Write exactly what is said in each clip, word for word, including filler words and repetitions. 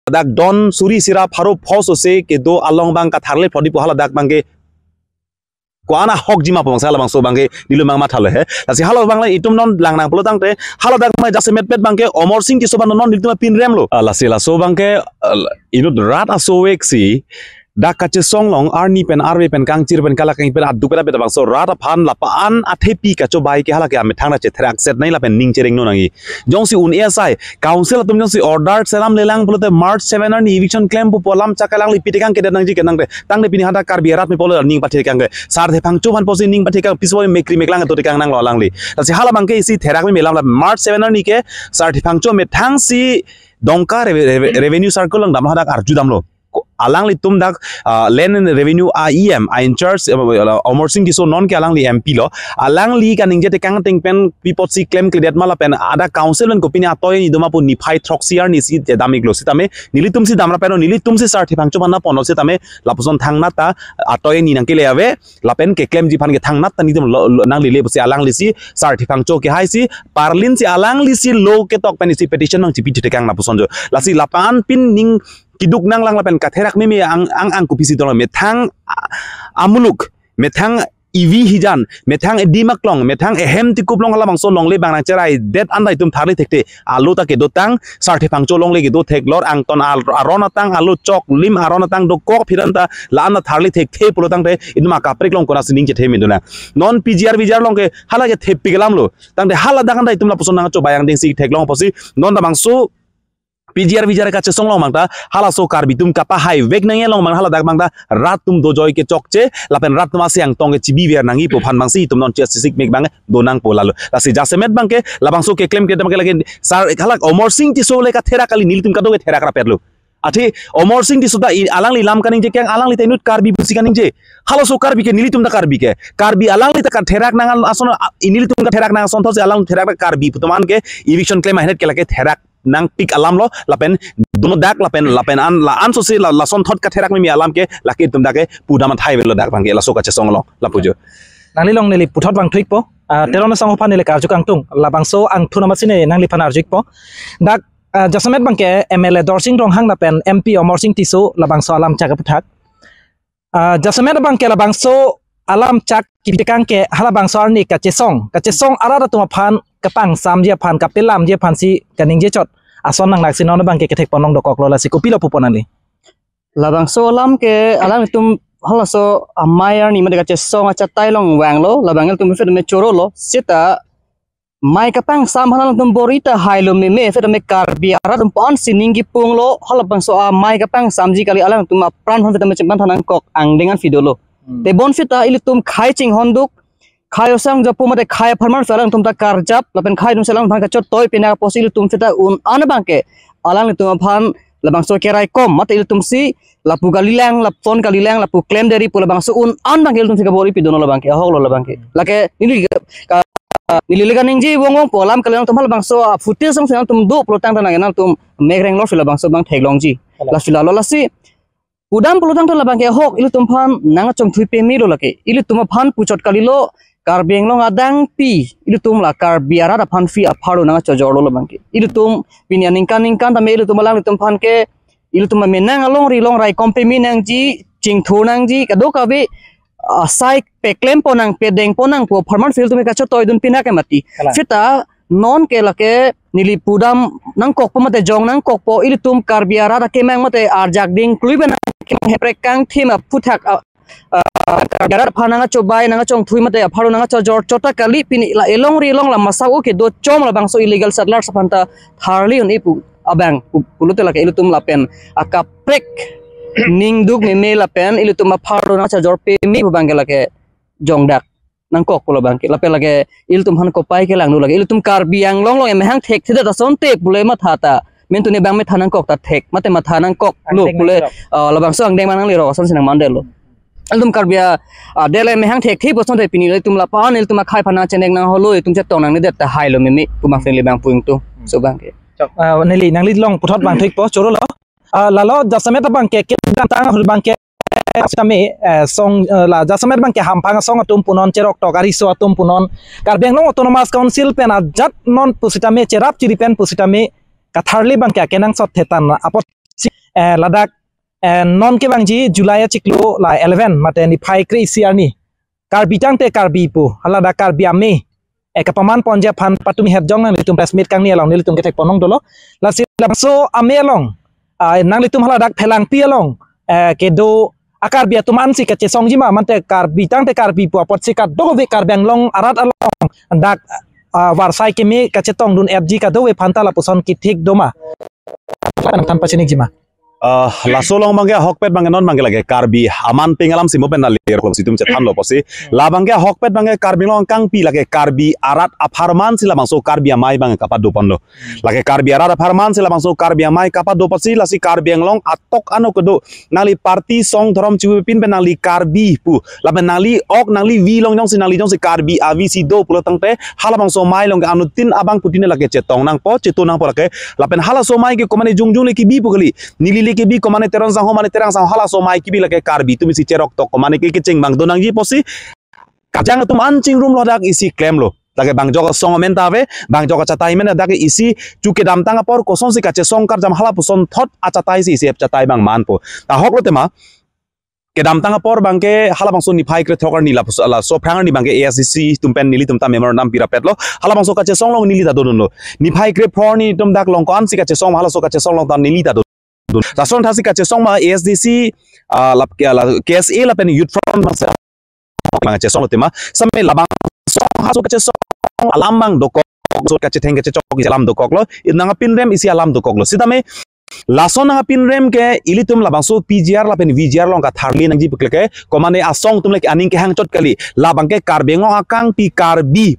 ladak don suri sira pharo pho sose kedo along abang katharle phlot di pu haladak abangke ko-an ahokji ma pu abangsi halabangso abangke nelitum abang mathalo he. Lasi hala abang le itum non langnang pulotangte haladak abang jasemet pet abangke Amarsing Tisso abang non nelitum apinrem lo. Ah, lasi laso abangke, ah, inut rat aso vek si dak kachesong along arni pen arve pen kangchir pen kalak pen aduk pen abet abangso rat aphan lapu-an athepi kachobai ke hala ke amethang ta chetherak set nangji lapen ning chereng no nangji. Jongsi un-e asai council atum jongsi order selam lelang pulote March seven arni eviction klempo pu alam chak alangli pi tekang kedet nangji ke nangte. Tangte pini hadak Karbi arat me pulo ning pathekang ke. Sarthe Phangcho aphan pusi ning pathekang piso mekri meklang to tekang nanglo alangli. Lasi hala abangke isi therak me melam la March seven arni ke Sarthe Phangcho methang si Dongka reve-, reve-, revenue circle along damlo hadak arju damlo. Ko-, alanglitum dak, ah, land and revenue a E M, a in charge, eh, Amarsing Tisso non ke alangli M P lo. Alangli kaningje tekang ateng pen pi apotsi klemkledet ma lapen hadak council pen kopine atoi ni do ma pu niphai throksi arni si te dam iklo sitame nelitum si damra pen nelitum si Sarthe Phangcho aphan nangpon sitame lapuson thangnat ta atoi ni nangkele ave lapen keklemji aphan ke thangnat ta nelitum lo, lo, nanglele pusi alangli si Sarthe Phangcho ke hai si parlin si alangli si lo ketok pen isi petition nangchipi tekang lapuson jo. Lasi lapu-an pin ning keduk nanglang lapen katherak meme ang, ang, ang kopisi tolo methang a-, amuluk, methang ivi hijan, methang edimak long, methang ehem tikup long halabangso longle bang nangcheraidet an ta itum tharli thekthe. Alo ta kedotang, Sarthe Phangcho longle kedo theklor, angton al-, aron atang, alo chok lim aron atang dokok phiran ta la-an ta tharli thekthe pulotangte itum akaprek along konatsi ning chethe me dona. Non P G R V G R along ke hala ke thepik alam lo. Tangte haladak an ta itum lapuson nangchobai angdeng si theklong apotsi non labangso P G R V G R kachesong along abang ta halaso Karbi atum kapahai vek nangji along abang haladak abang ta rat atum dojoi kechokche lapen rat atum asi angtong kechibi ver nangji pu aphan abangsi itum non chesik mek abang donangpo lalo. Lasi jasemet abangke labangso keklemkledet abangke lake sar halak Amarsing Tisso le katherak kali, nelitum kado ketherak rapet lo. Athe Amarsing Tisso ta i-, alangli lam kaningje keng, alangli ta inut Karbi pusi kaningje. Halaso Karbi ke nelitum ta Karbi ke. Karbi alangli ta katherak nang ason, a, nelitum katherak nang ason thotsi alang therak ta Karbi pu atum an ke eviction klem ahenet ke lake therak nangpik alam lo lapen dono dak lapen lapen an la-an sose la, lason thot katherak meme alam ke lake itum dak ke pudam athai avelo dak abangke laso kachesong along lapu jo. Nangli along neli puthot vangthuikpo. Ah, Teron asong aphan neli karju kangtung. Labangso angthun amatsi ne nangliphan arjuikpo. Dak, ah, jasemet abangke M L A Dorsing Ronghang lapen M P Amarsing Tisso labangso alam chak aputhak. Ah, jasemet abangke labangso alam chak kipi tekang ke halabangso arni kachesong, kachesong arat atum aphan kapangsamji aphan, kapelamji aphan si kaningje chot ason nangnaksi non abangke kethek pon long dokoklo, lasi kopilo pupon nangli? Labangso alam ke alangtum halaso amei arni mate kachesong achatai along vanglo, labang ilitum phet me chorolo, seta mei kapangsam aphan alangtum bor-i ta hailo meme, phet me Karbi arat atum aphan si ning kipunglo, halabangso amei kapangsamji kali alangtum apran aphan phet me chingpantha nangkok angdeng an pidolo. Hmm. Tebon seta ilitum khei chinghonduk, khei osang japo mate khei apharman si alangtum ta karjap, lapen khei atum si alangtum aphan kachotoi pine apotsi ilitum seta un-an abangke alanglitum aphan labangso keraikom mate ilitum si lapu kalilang, lapu phone kalilang, lapu klemderi pu labangso un-an abangke ilitum si kabor-i pidono labangke, ahoklo labangke. Lake neli ka, neli le kaningje vongvongpo alam kali, alangtum halabangso, ah, footage song si alangtum do pulotangte nang alangtum mekreng lo si labangso abang theklongji. Hala. Lasi lalo lasi pudam pulotangte labangke ahok ilitum aphan nangchongthui pemelo lake. Ilitum aphan puchot kalilo, Karbi Anglong adang pi, ilitum la Karbi arat aphan pi apharo nangchojorlo labangke. Ilitum pini aningkan ningkan tame ilitum alanglitum aphan ke, ilitum amenang alongri along raikom peme nangji, chingthur nangji, kadokave, ah, sai peklem ponnang, pedeng ponnang pu apharman si ilitum kachotoi dun pina ke mati. Kalang. Seta non ke lake neli pudam nangkokpo mate jong nangkokpo, ilitum Karbi arat akemang mate arjak ding klui pen akemang heprek kangthim aphuthak, ah, ah, Karbi arat aphan nangchobai nangchongthui mate apharo nangchojor chot ta kali, pini la elongri along la masa o kedo chom labangso illegal settlers aphan ta tharli un-e pu abang pu-, pulote lake ilitum lapen akaprek ning duk meme lapen ilitum apharo nangchojor peme pu abangke lake jongdak nangkokpo labangke. Lapen lake ilitum aphan kopai kelang nu lake. Ilitum Karbi Anglong along emahang thekthedet asonte pule matha ta. Mentune abang metha nangkok ta thek. Mate matha nangkok lo angdeng pule, nanglirok. Ah, labangso angdeng ma nanglirok asonsi nangmandetlo. Ilitum Karbi a, ah, dele emahang thekthe pu asonte pini ilitum lapu-an ilitum akhei aphan nangchenek nangholo, itum chetong nangnedet ta hailo meme pu abang neli abang pu ingtung. Hmm. So abangke. Chok. Ah, neli, nangli along puthot vangthuikpo, chorolo. Ah, lalo jasemet abangke, kedamtang ahut abangke, sitame, eh, song, eh, la jasemet abangke hamphang asong atum punon, cheroktok ariso atum punon, Karbi Anglong Autonomous Council pen ajat non pusitame, cherap chiri pen pusitame, katharli abangke akenangsot thetan apotsi Eh, ladak, eh, non kevangji July achiklo la eleven, mate niphai kre-isi arni. Karbi tangte Karbi pu, haladak Karbi Amei, eh, kapaman ponji aphan patum het jong nanglitum press meet kangni along nelitum kethek pon long dolo. Lasi labangso amei along, ah, nanglitum haladak Phelangpi along, eh, kedo a-Karbi atum ansi kachesongji ma, mate Karbi tangte Karbi pu apotsi kadokave Karbi Anglong arat along dak, ah, varsai keme kachetongdun-etji kadokave aphanta lapuson kethek do ma? Lapen than pachinikji ma? Ah, laso along abangke ahokpet abangke non abangke lake Karbi aman peng alamsi mo pen nangli rok si itum chethanlo pusi. La abangke ahokpet abangke Karbi Anglong kangpi lake Karbi arat apharman si labangso Karbi Amei abang kapado ponlo. Lake Karbi arat apharman si labangso Karbi Amei kapado pusi, lasi Karbi Anglong atok ano kedo nangli party song dhorom chibu pin pen nangli Karbi pu, lapen nangli ok nangli vi along jongsi nangli jongsi Karbi avi si do pulo tangte halabangso amei along ke anuttin abangphutin lake chetong nangpo, cheto nangpo lake. Lapen halaso amei ke komane jongjong le kebi pu kali, neli le kebi, komane Teron sangho mane Terang sangho, halaso amei kebi lake Karbi atum isi cherok tok, komane ke kecheng abang do nangji pusi kajang atum an chingrum lo dak isi klemlo. Lake bang jok asong amen ta ave, bang jok achatai amen ta dak isi chu kedamtang apor kosonsi kachesong karjam halapuson thot achatai si isi ep chatai abang manpo. Ta ahoklo tema, kedamtang apor abangke halabangso niphai krethrok arni lapuson, laso aphrang arni abangke A S D C atum pen nelitum ta memorandum pirapetlo. Halabangso kachesong along neli ta dodunlo. Niphai krephro arni atum dak along ko-ansi kachesong, halaso kachesong along ta neli ta dodun. Lason thasi kachesong ma A S D C, ah, lap, ah, la, K S A lapen Youth Front abang sa abang chesonglo tema. Same labangso halaso kachesong alam abang dokok, so kachetheng kachechok isi alam dokoklo. Nangpinrem isi alam dokoklo. Sitame lason nangpinrem ke ilitum labangso P G R lapen V G R along katharli nangji pu lake, komane asong atum lake aning kehang chot kali. La abangke Karbi Anglong akangpi Karbi,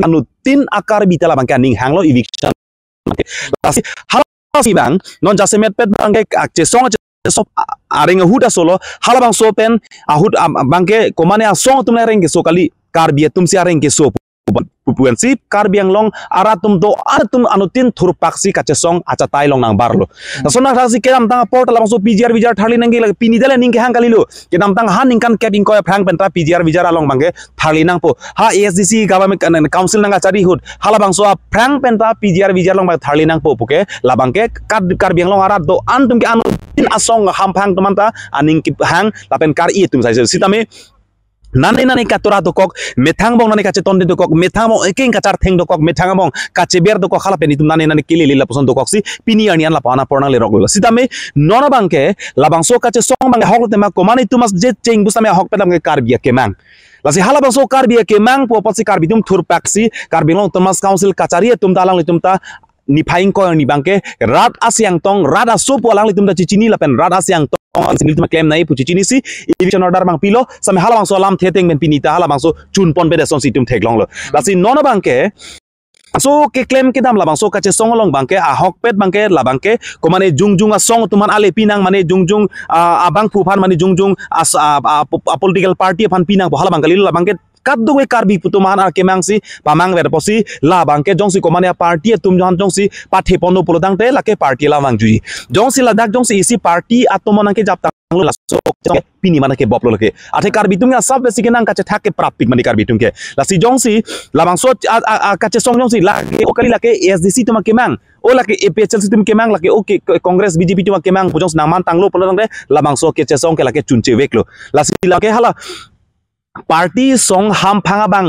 anuttin a-Karbi ta la abangke aning hanglo eviction. Lasi, halasi abang, non jasemet pet abangke, ah, chesong, chesong, ah, areng ahut asolo, halabangso pen, ahut, ah, abangke, komane asong atum le areng keso kali, Karbi atum si areng keso pu, pu, pu, pu, si Karbi Anglong arat atum do, arat atum anuttin thurpak si kachesong achatai along nangbarlo. Lason nangthasi kedamtang apor ta labangso P G R V G R tharli nangji lake pini ta le aning kehang kalilo. Kedamtang ha ningkan kep ingkoi aphrang penta P G R V G R along abangke tharli nangpo. Ha A S D C government kan, council nangkachari ahut, halabangso aphrang penta P G R V G R along abang tharli nangpo puke, la abangke Kar-, Karbi Anglong arat do-an atum ke anuttin asong hamphang atum anta aning kehang lapen kar-i atum sai. Sitame nane nane katura dokok, methang angbong nane kachetongdun dokok, methang angbong ekeng kachartheng dokok, methang angbong kacheber dokok, hala pen itum nane nane kelele lapuson dokoksi pini arni an lapu-an apor nangleroklo. Sitame non abangke labangso kachesong abang ahok tema, komane itum mas je cheng pusitame ahokpet abangke Karbi akemang. Lasi halabangso Karbi akemang pu apotsi Karbi atum thurpak si Karbi Anglong Autonomous Council kachari atum ta alanglitum ta niphai ingkoi arni abangke rat asiang tong, rat aso pu alanglitum ta chechini lapen rat asiang tong si nelitum klem nangji pu chechinisi eviction order abang pilo. Same halabangso alamthe ateng pen pini ta halabangso chun ponpe det asonsi itum theklonglo. Lasi non abangke laso keklem kedam labangso kachesong along abangke ahokpet abangke la abangke komane jongjong asong atum aphan ale pinang, mane jongjong, ah, abangphu aphan, mane jongjong as-, ah, ah, po-, ah, political party aphan pinangpo, hala abang kalilo. La abangke kadokave Karbi pu atum aphan akemang si pamangver pusi, la abangke jongsi komane party atum johan jongsi pathe ponlo pulo tangte lake party alam vangjuiji. Jongsi ladak jongsi isi party atum nangkejaptanglo, laso pini mane keboplo lake. Athe Karbi atum ke asap besi ke nangkachethak ke prapik mane Karbi atum ke. Lasi jongsi labangso a, a, a, kachesong jongsi lake, o kali lake A S D C atum akemang, o lake A P H L C atum akemang, lake o ke, ke Congress B J P atum akemang pu jongsi nangmantanglo pulo tangte labangso kachesong ke lake chuncheveklo. Lasi lake hala party song hamphang abang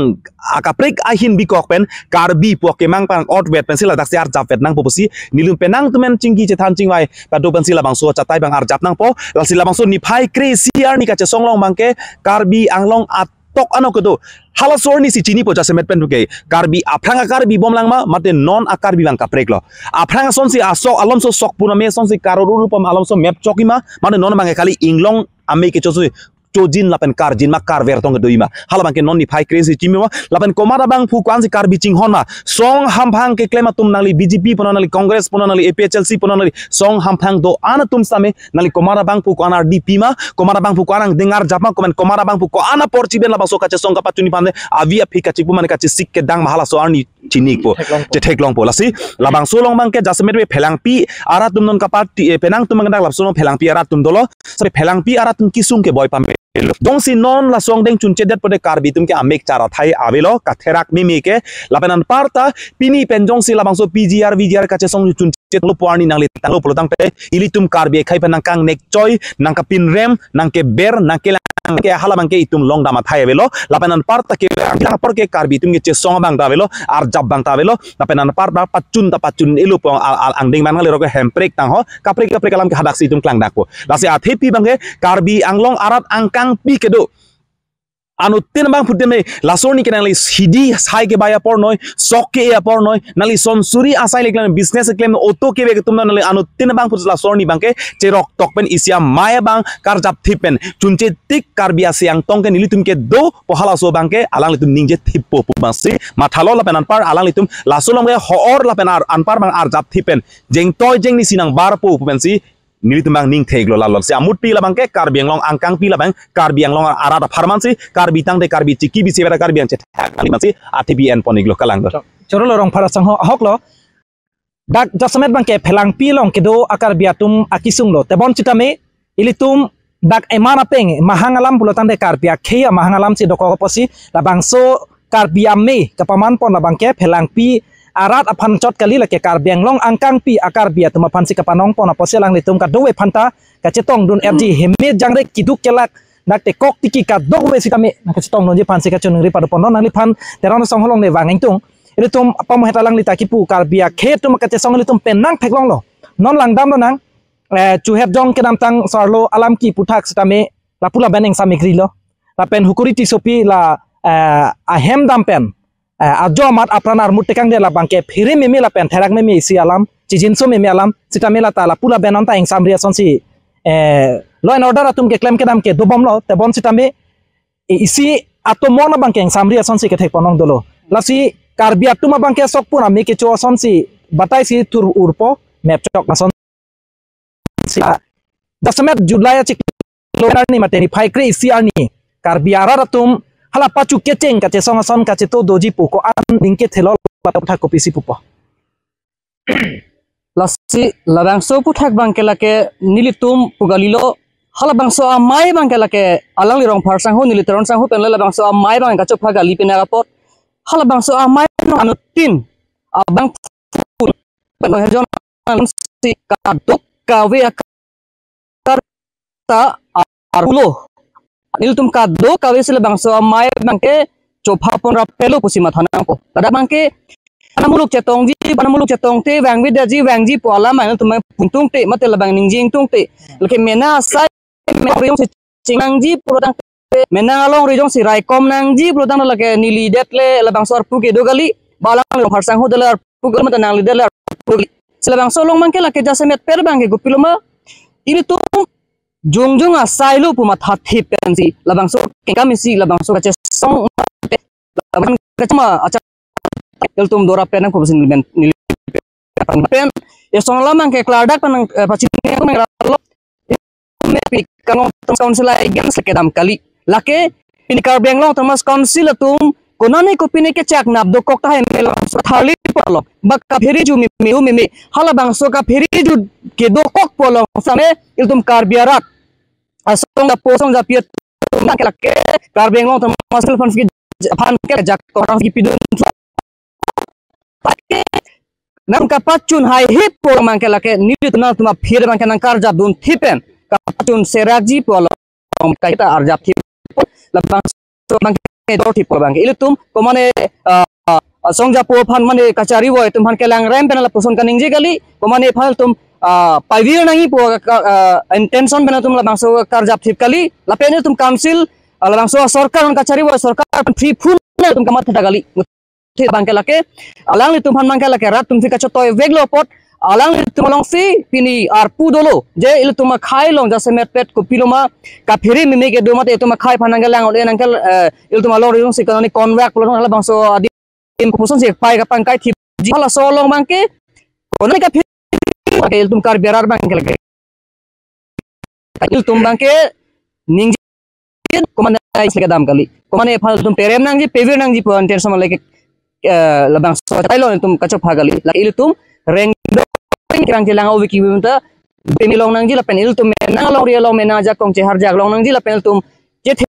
akaprek ahin bikok pen Karbi pu akemang abang otvet pensi ladak si arjapvet nangpo pusi nelitum penang atum pen chingki chethan chingvai pado pensi labangso achatai abang arjap nangpo. Lasi labangso niphai kre-isi arni kachesong along abangke Karbi Anglong atok ano kedo, halaso arni si chinipo jasemet pen ke Karbi aphrang a-Karbi bomlang ma, mate non a-Karbi abang kapreklo. Aphrang asonsi asok alomso sok puna me asonsi karuru pam alomso map chokji ma, mate non abangke kali inglong amei kechosi chojin lapen karjin ma karver tong kedoji ma. Hala abangke non niphai kre-isi chimi ma. Lapen komat abangphu ko-ansi Karbi chinghon ma. Song hamphang keklem atum nangli B J P punon, nangli Congress punon, nangli A P H L C punon, nangli song hamphang do-an atum sitame nangli komat abangphu ko-an ardi pi ma, komat abangphu ko-an angdeng arjap ma, komat, komat abangphu ko-an apor chiben labangso kachesong kapachunji aphan avi aphi kachipu mane kachesik kedang ma halaso arni chinikpo. Chetheklongpo. Chetheklongpo. Lasi labangso along abangke jasemet ave Phelangpi arat atum non kapati, eh, penang atum abang dak lapuson Phelangpi arat atum dolo. Same Phelangpi arat atum kesung keboi pame. Jongsi non laso angdeng chunchedet pote Karbi atum ke amek chara thai avelo, katherak mimi ke, lapen anparta, pini pen jongsi labangso P G R, V G R kachesong chunchelo pu arni nangli tanglo pulo tangte, ilitum Karbi akhei pen nangkangnek choi, nangkapinrem, nangkeber, nangkelang ke hala abangke itum longdam athai avelo, lapen anparta ke, apor ke Karbi atum ke chesong abang ta avelo, arjap abang ta avelo, lapen anparta pachun ta pachun ilo pu al, al, angdeng abang nangli rok ke hemprek tang ho, kaprek kaprek alam ke hadaksi itum klangdakpo. Lasi athepi abangke Karbi Anglong arat angkangpi kedo. Anuttin abang phutin me, laso arni ke nangli sidi sai kebai apor noi, sok ke apor noi, nangli son suri asai le klem, business klem, auto ke bek tum nangli anuttin abang phut laso arni abangke, cherok tok pen isi amei abang, karjap thip pen, chunche tik Karbi asiang tong ke nelitum kedo, pu halaso abangke, alanglitum ningje thippo pu abangsi, mathalo lapen anpar, alanglitum, laso along ke hoor lapen ar, anpar abang arjap thip pen, jengtoi jengni si nangbarpo pu pensi, nelitum abang ning theklo lalo. Si amutpi labangke Karbi Anglong angkangpi labang, Karbi Anglong arat apharman si, Karbi tangte Karbi chiki bisi beta Karbi ang chethak kali mansi, athepi enpon iklo kalang do. Choro lo Rongphar asangho ahok lo. Dak jasemet abangke phelangpi along kedo a-Karbi atum akesung lo. Tebon sitame, ilitum dak eman apeng, mahang alam pulo tangte Karbi akhei amahang alam si dokok apotsi, labangso Karbi amei kapaman pon abangke phelangpi arat aphan chot kali lake Karbi Anglong angkangpi a-Karbi atum aphan si kapanong pon apotsi alanglitum kadokave aphanta kachetong dun erji heme jangre kiduk kelak dak tekok tiki kadokave sitame nang kachetong dunji aphan si kachiningri pado pon nangliphan Teron asong holong ne vang ingtung. Ilitum pamohet alangli ta kipu Karbi akhei atum kachesong ilitum penang theklonglo. Non langdam lonang, eh, chuhet jong kedamtang sarlo alam kiputhak sitame lapu laben ingsam ikrilo. Lapen Hukuri Tissopi la, eh, ahem dam pen, eh, ajo amat apran armut tekangdet labangke phere meme lapen therak meme isi alam, chijinso meme alam, sitame lata lapu laben anta ingsamri asonsi, eh, law and order atum keklem kedam ke dobomlo, tebon sitame, i-, isi atomon abangke ingsamri asonsi kethek ponong dolo. Lasi Karbi atum abangke sok pun amei kecho asonsi, batai si thur urpo, mepchok ason. Si, ah, jasemet July achiklo arni mate niphai kre-isi arni Karbi arat atum hala pachu kecheng kachesong ason kacheto doji pu ko-an ning kethelo lapu thak kopisi pupo. Lasi labangso aputhak abangke lake nelitum pu kalilo, halabangso amei abangke lake alangli Rongphar asangho neli Teron asangho pen le labangso amei abang kachopha kali pine apot. Halabangso amei anuttin abang pen oherjon si kadokave akar ta arpulo. Nelitum kadokave si labangso amei abangke chopha pon rapetlo pusi matha nangpo. Ladak abangke, ana muluk chetongji, ana muluk chetongte, vangvedetji, vangji pu alam nelitum puntung te, mate labang ningje ingtung te. Lake mena asai, mena rijong si chingnangji pulo tangte, mena along rijong si raikom nangji pulo tangte lake nelidet le labangso arpu kedo kali, ba alang Rongphar asangho det le arpu kedo mate nanglidet le arpu kedo kali. Si labangso along abangke lake jasemet per abangke kopiloma, ilitum jongjong asailo pu matha thip pensi, labangso kengkam isi, labangso kachesong, labang kachama acha, ilitum dora pen nangpo pusi neli pen, neli pen, eson alam abangke klardak pen nang, eh, pachini nang ralo, me pi kangong Council ai games kedam kali. Lake, pini Karbi Anglong Autonomous Council atum, konane kopine kechak nap dokok tahai me labangso tharli pulo. Ba kaphere ju mimi, mimi, halabangso kaphere ju kedokok pulo same, ilitum Karbi arat. Asong japo, asong japi atum abangke lake, Karbi Anglong Autonomous Council aphan si, aphan kejak orang si pidun. Lake, nang kapachun haihei pu abangke lake, nelitum nangtum aphi abangke nangkarjap dun thip pen, kapachun serakji pu along, kaita arjap thip, labangso abangke dor thip abangke. Ilitum, komane, ah, ah, asong japo aphan mane kachari voi atum aphan kelang rem pen lapuson kaningje kali, komane aphan ilitum, ah, paivir nangji pu ka, ah, intention pen ilitum labangso karjap thip kali, lapen ilitum Council, ah, labangso sorkar kachari voi sorkar aphan free phone ilitum kamatha kali. Thip abangke lake, alanglitum aphan abangke lake rat atum si kachotoi veklo apot, alanglitum alongsi pini arpu dolo, je ilitum akhei along jasemet pet kopiloma, kaphere mimi kedo mate ilitum akhei aphan nangkelang ole nangkel, eh, ilitum along rijong si konane konvak pulo halabangso adim kopuson si pai kapangkai thipji halaso along abangke, konane kaphere ke ilitum Karbi arat abangke lake. Ilitum abangke ningje komane ai kedam kali. Komane aphan ilitum perem nangji, pevir nangji pu intention lake, eh, labangso achatai along ilitum kachopha kali. Lake ilitum rengdok kerang chelang ove kibi menta pemi long nangji lapen ilitum mena alongri along mena ajakong cheharjak long nangji lapen ilitum chethe,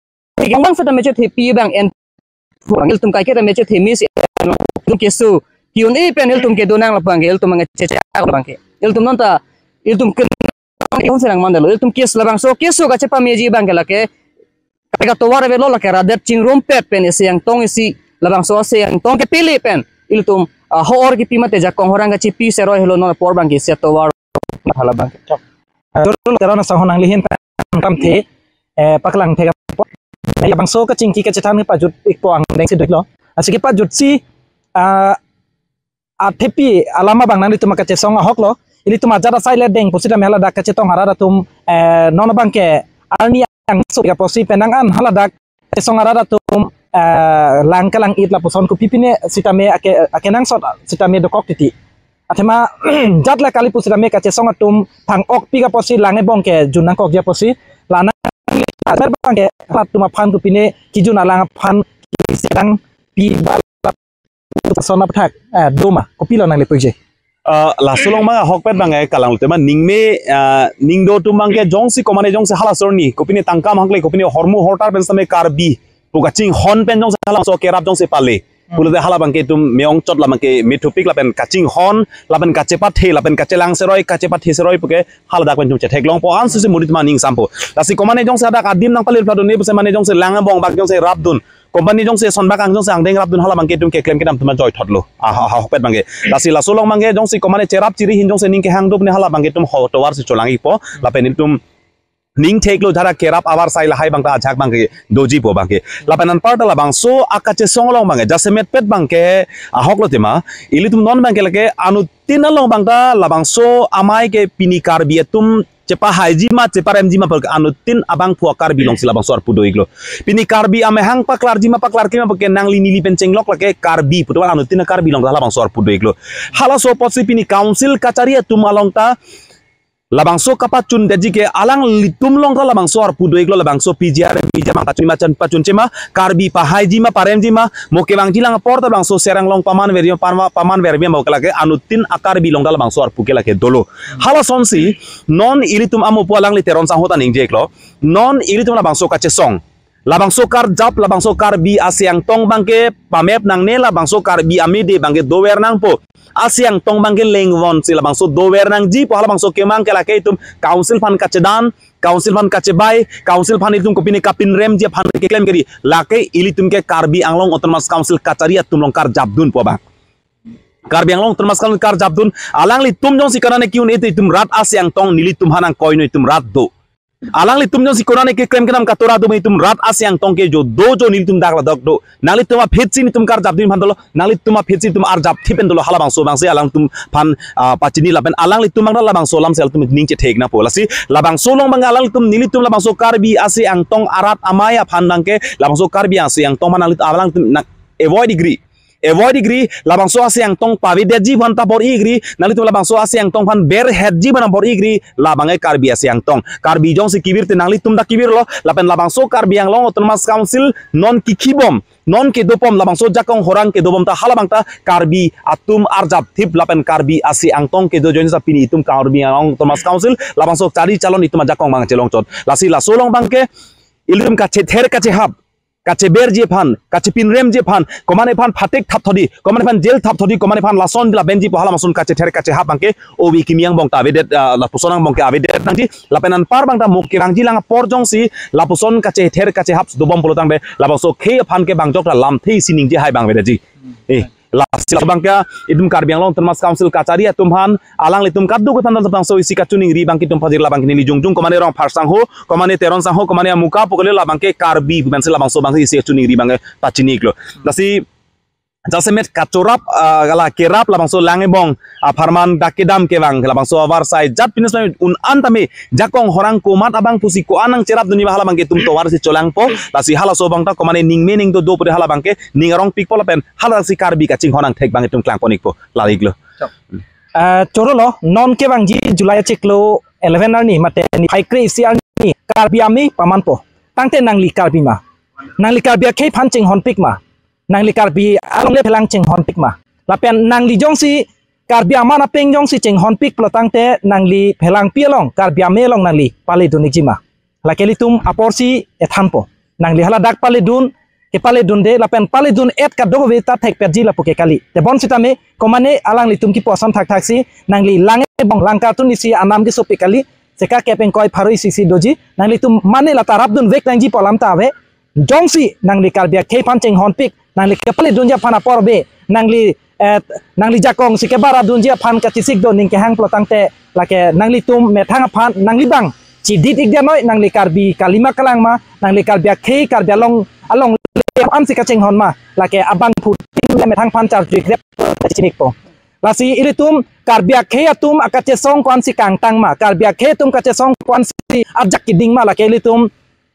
yang bang seta me chethepi bang en, bang ilitum kaike ta me chethemis, ilitum keso ki-un-e pen ilitum kedo nang labang ke, ilitum bang cheche labang ke. Ilitum non ta, ilitum ke, ilitum serang mandalo, ilitum kes labangso keso kachepameji bang ke lake, kaprek atovar avelo lake, rat det chingrumpet pen isi Angtong isi, labangso isi Angtong kepele pen ilitum, ah, ho-or kipi mate jakong horang kachipi seroi helo non apor bang ke isi atovar hala bang ke. Chok. Ah, Teron asahon nanglihin pangkam the, eh, paklang the kapo. Eh, bangso kachingki kachethan kepajut ikpo angdeng si duklo. Asi kepajut si, ah, athepi alama bang nanglitum kachesong ahok lo. Ilitum ajat asai le deng pusita me haladak kachetong arat atum, eh, non bang ke arni angso kaposi penang an haladak kachesong arat atum, eh, lang kalang-it lapuson kopi pine sitame ake, akenangsot sitame dokok titi. Athema jat la kali pusitame kachesong atum thang-okpi kaposi lang ebong ke jun nangkokji aposi. Lana bang ke atum aphan kopine kijun alang aphan kiserang pi ba lapuson apthak, eh, doma kopilo nangli puji. Ah, laso along bang ahokpet bang ke kalang tema ningme, ah, ning do atum bang ke jongsi komane jongsi hala sorni kopine tangka mahakle kopine hormu hortar pen same Karbi pu kachinghon pen jongsi halabangso kerap jongsi pale. Hmm. Pulote hala bang ke itum me-ongchot labang ke methupik lapen kachinghon lapen kachepathe lapen kachelang seroi kachepathe seroi puke haladak pen itum chetheklongpo ansi si monit ma ning sampo. Lasi komane jongsi hadak adim nangpale pladun ne pusi mane jongsi lang ebong bak jongsi rapdun, company jongsi son bak ang jongsi angdeng rapdun hala bang ke itum keklem kedam atum ajoy thotlo. Ah, ha, ha, ahokpet bang ke. Lasi laso along bang ke jongsi komane cherap chiri ahin jongsi ning kehang dupne hala bang ke itum ho tovar si cholang ikpo. Lapen itum ning theklo jara kerap avarsai lahai bang ta ajak bang ke dojipo bang ke. Lapen anparta labangso akachesong along bang ke jasemet pet bang ke ahoklo tema. Ilitum non bang ke lake anuttin along bang ta labangso amei ke pini Karbi atum chepahaiji ma cheparemji ma pu anuttin abangphu a-Karbi alongsi labangso arpu do iklo. Pini Karbi amehang paklarji ma paklarke ma puke nangli neli pen chenglok lake Karbi pu atum anuttin a-Karbi along ta halabangso arpu do iklo. Halaso apotsi pini council kachari atum along ta labangso kapachun detji ke alanglitum along ta labangso arpu do iklo, labangso P G R, P G R mang pachun ma chan pachun chema, Karbi pahaiji ma paremji ma, mo kevangji lang apor ta labangso serang along paman verji ma, paman, paman verji ma mo ke lake anuttin a-Karbi along ta labangso arpu ke lake dolo. Halasonsi non ilitum amo pu alangli Teron sangho ta ningje iklo. Non ilitum labangso kachesong, labangso karjap, labangso Karbi isi Angtong bang ke pamep nangne, labangso Karbi amede bang ke dover nangpo. Isi Angtong bang ke lengvon si labangso dover nangji pu halabangso kemang ke lake itum council aphan kachedan, council aphan kachebai, council aphan itum kopine kapinremji aphan keklem keri. Lake ilitum ke Karbi Anglong Autonomous Council kachari atum along karjapdunpo bang. Karbi Anglong Autonomous Council karjapdun, alanglitum jongsi konane ki-un-e te itum rat isi Angtong nelitum aphan nangkoinon, itum rat do. Alanglitum jongsi konane keklem kedam katora do itum rat isi Angtong ke jo do jo nelitum dak ladak do. Nanglitum aphi si nelitum karjapdun aphan dolo, nanglitum aphi si itum arjapthip pen dolo halabangso bangsi alangtum aphan, ah, pachini lapen alanglitum bang labangso alam si alangtum ning chethek nangpo. Lasi labangso along bang alanglitum nelitum labangso Karbi isi Angtong arat amei aphan bang ke labangso Karbi isi Angtong aphan nanglitum alangtum nang avoid degree. Avoid degree, labangso isi Angtong pavedetji aphan ta bor-i degree, nanglitum labangso isi Angtong aphan berhetji aphan bor-i degree, labang ke Karbi isi Angtong. Karbi jongsi kevir te nanglitum ta kevirlo, lapen labangso Karbi Anglong Autonomous Council non kikhibom, non kedopom, labangso jakong horang kedopom ta halabang ta Karbi atum arjapthip lapen Karbi isi Angtong kedo ajoine ta pini itum Karbi Anglong Autonomous Council, labangso chari chalon itum ajakong bang chelongchot. Lasi laso along bang ke, ilitum kachether kachehap, kacheberji aphan, kachepinremji aphan, komane aphan phatik thap thodi, komane aphan jail thap thodi, komane aphan lason bila benji pu halabangson kachether kachehap bang ke, obi kimi angbong ta avedet, ah, lapuson angbong ke avedet nangji, lapen anpar bang ta mo kevangji lang apor jongsi, lapuson kachether kachehap dobom pulo tangte, labangso khei aphan ke bang jok ta lamthe isi ningje hai bang avedetji. Eh. Lasi labang ke itum Karbi Anglong Autonomous Council kachari atum aphan, alanglitum kaduk aphan labangso isi kachiningri bang ke itum pajir labang ke neli jongjung komane Rongphar sangho, komane Teron sangho, komane amuka pu kali labang ke Karbi pu pensi labangso bang isi kachiningri bang ke pachini iklo. Lasi jasemet kachorap, ah, gala kerap labangso lang ebong apharman dak kedam kevang labangso avarsai jat pinis un-an tame jakong horang komat abang pusi ko-an nangcherapdunji ma halabang ke itum tovar si cholangpo. Lasi halaso bang ta komane ningme ning do do pute halabang ke ning arongpikpo lapen halasi Karbi kachinghon angthek bang itum klangpon ikpo. Lari iklo. Chok. Eh, chorolo, non kevangji July achiklo eleven arni, mate niphai kre-isi arni, Karbi Amei pamanpo. Tangte nangli Karbi ma? Nangli Karbi akhei aphan chinghonpik ma? Nangli Karbi alongle phelang chinghonpik ma? Lapen nangli jongsi Karbi aman apeng jongsi chinghonpik pulo tangte nangli phelangpi along, Karbi Amei along nangli paledun ikji ma? Lake ilitum aporsi ethanpo. nangli haladak paledun, kepaledunde lapen paledun-et kadokave ta thekpetji lapu ke kali. Tebon sitame komane alanglitum kipu ason thakthaksi nangli Langebong Langkartun isi anam kesopik kali, seka kep ingkoi pharo isi si doji, nanglitum mane la ta rapdunvek nangji pu alam ta ave. Jongsi nangli Karbi akhei aphan chinghonpik, nangli kepaledunji aphan apor ave, nangli, eh, nangli jakong si kebaradunji aphan kachesik do ning kehang pulo tangte, lake nanglitum methang aphan nangli bang chidit-ik dia noi, nangli Karbi kalima kalang ma, nangli Karbi akhei Karbi along alongle aphan si kachinghon ma, lake abangphutin le methang aphan charju-ik rep chinikpo. Lasi ilitum Karbi akhei atum akachesong ko-an si kangtang ma, Karbi akhei atum kachesong ko-an si ajak keding ma, lake ilitum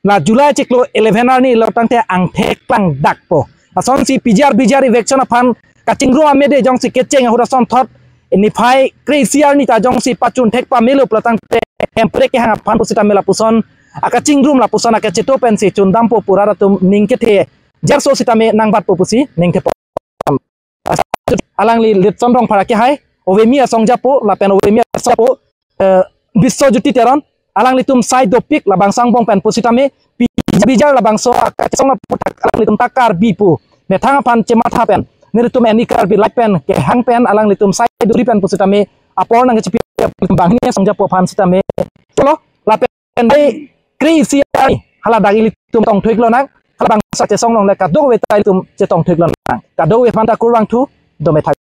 la July chiklo eleven arni lo tangte angthek klangdakpo. Lasonsi P G R B G R eviction aphan kachingrum amede jongsi kecheng ahut asonthot niphai kre-isi arni ta jongsi pachun thek pamelo pulo tangte Hemprek kehang aphan pusitame lapuson akachingrum lapuson akacheto pensi chundampo pu rat atum ning kethe jarso sitame nangbatpo pusi ning thepo. Alangli Litson Rongphar akehai, Ovemi asong japo lapen Ovemi asong japo, eh, Biswajyoti Teron, alanglitum sai dopik labangso angbong pen pusitame, P G R B G R labangso akachesong aputhak alanglitum ta Karbi pu methang aphan chematha pen, nelitum Any Karbi Live pen kehang pen alanglitum sai duri pen pusitame apor nangkechipi, banghini asong japo aphan sitame. Cholo, lapen ai kre-isi ai haladak ilitum tongthu-ik lonang, halabangso kachesong along le kadokave ta ilitum chetongthu-ik lonang. Kadokave aphan ta kurvangthu, dome thak.